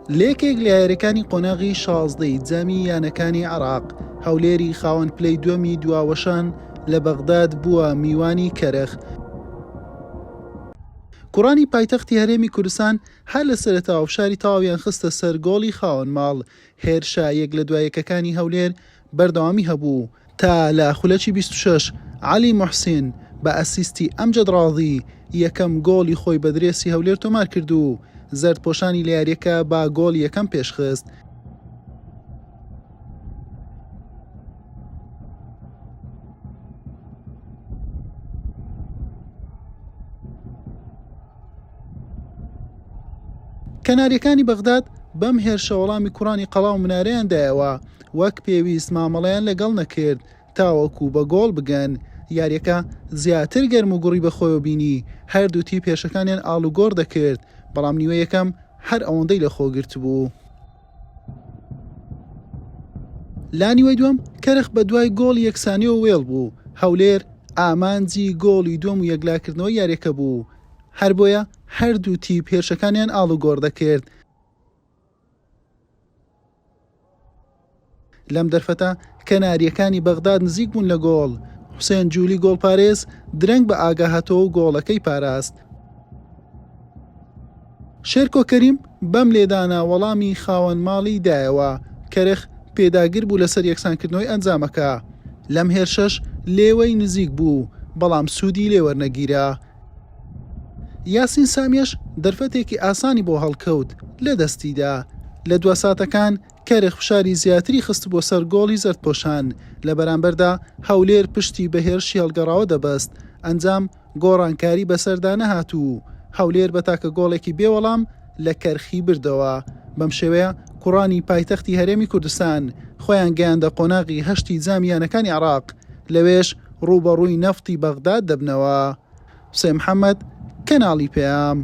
لە یەکێک لە یاریەکانی قۆناغی شازدەی جامی یانەکانی عێراق، هەولێری خاوەن پلەی دووەمی دواوەشان لە بەغداد بووە میوانی کەرخ. کوڕانی پایتەختی هەرێمی کوردستان هەر لە سەرەتاوە فشاری تەواویان خستە سەر گۆڵی خاوەن ماڵ، هێرشە یەک لە دوا یەکەکانی هەولێر بەردەوامی هەبوو، تا لە خولەکی 26 عەلی موحسین بە ئەسیستی ئەمجەد ڕاضی یەکەم گۆڵی خۆی بە درێسی هەولێر تۆمارکرد و زەردپۆشانی لە یارییەکە بە گۆڵی یەکەم پێشخست. کەنارییەکانی بەغداد بەم هێرشە وەڵامی کوڕانی قەڵا و منارەیان دایەوە، وەک پێویست مامەڵەیان لەگەڵ نەکرد تاوەکو بە گۆڵ بگەن، یارییەکە زیاتر گەرموگوڕی بەخۆیەوە بینی، هەردوو تیپ هێرشەکانیان ئاڵوگۆڕ دەکرد، بەڵام نیوەی یەکەم هەر ئەوەندەی لەخۆگرتبوو. لە نیوەی دووەم کەرخ بەدوای گۆڵی یەکسانیەوە وێڵ بوو، هەولێر ئامانجی گۆڵی دووەم و یەکلاکردنەوەی یارییەکە بوو، هەر بۆیە هەردوو تیپ هێرشەکانیان ئاڵوگۆڕ دەکرد. لەم دەرفەتە کەنارییەکانی بەغداد نزیک بوون لە گۆڵ، حوسێن جولی گۆڵپارێز درەنگ بە ئاگا هاتەوە و گۆڵەکەی پاراست. شێرکۆ کەریم بەم لێدانە وەڵامی خاوەن ماڵی دایەوە، کەرخ پێداگر بوو لەسەر یەکسانکردنەوەی ئەنجامەکە، لەم هێرشەش لێوەی نزیک بوو، بەڵام سوودی لێوەرنەگیرا. یاسین سامیەش دەرفەتێکی ئاسانی بۆ هەڵکەوت لەدەستیدا، لە دوا ساتەکان کەرخ فشاری زیاتری خستبووە سەر گۆڵی زەردپۆشان، لە بەرامبەردا هەولێر پشتی بە هێرشی هەڵگەڕاوە دەبەست، ئەنجام گۆڕانکاری بەسەردا نەهات و هەولێر بە تاکە گۆڵێکی بێ وەڵام لە کەرخی بردەوە، بەم شێوەیە کوڕانی پایتەختی هەرێمی کوردستان خۆیان گەیاندە قۆناغی هەشتی جامی یانەکانی عێراق، لەوێش ڕووبەڕووی نەفتی بەغداد دەبنەوە. حوسێن محەمەد، کەناڵی پەیام.